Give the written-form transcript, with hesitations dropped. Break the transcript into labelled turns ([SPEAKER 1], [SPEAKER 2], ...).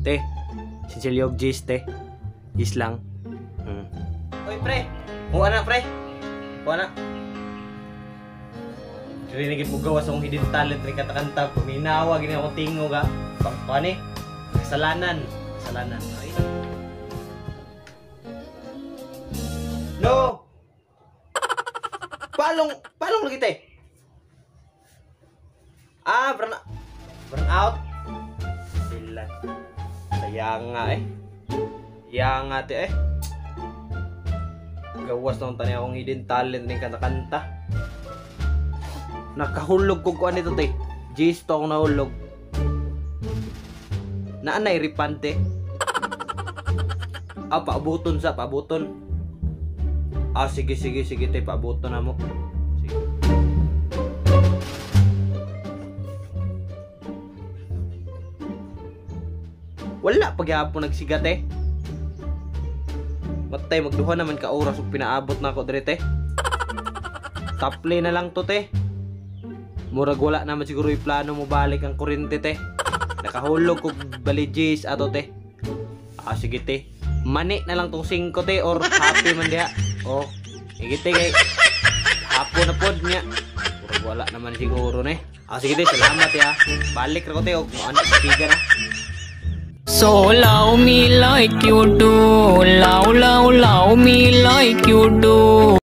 [SPEAKER 1] Te, sinsilyo og gis te. Gis lang. Oy pre, kuha na pre. Kuha na. Diri mo gawas akong hidden talent rin kanta-kanta. Paminawa, gini akong tingog ha. Paano eh? Kasalanan. Kasalanan. Ay. No! Palong lagi te? Ah, burn out. Sila. Sayang nga eh. Yang nga te eh. Gawas na akong tani akong hidden talent rin kanta-kanta. Nakahulog ko kuan nito te. Gis to akong nahulog. Naanay ripante. Ah, paabuton sa, paabuton. Ah, sige te, paabuton na mo. Sige. Wala paghapon nagsiga te. Matay magduha naman ka oras ug pinaabot na ako diri te. Taple na lang to te. Murag wala naman siguro yung plano mo balik ang kuryente te. Nakahulog kog balijis ato te. Ah, sige te. Mani na lang tong 5 te or happy man diha. Oh, sige te kay hapon na pod niya. Murag wala naman siguro ne. Ah, sige te, salamat ya. Balik ra ko te og mo anak siga na.
[SPEAKER 2] So love me like you do, love, love, love me like you do.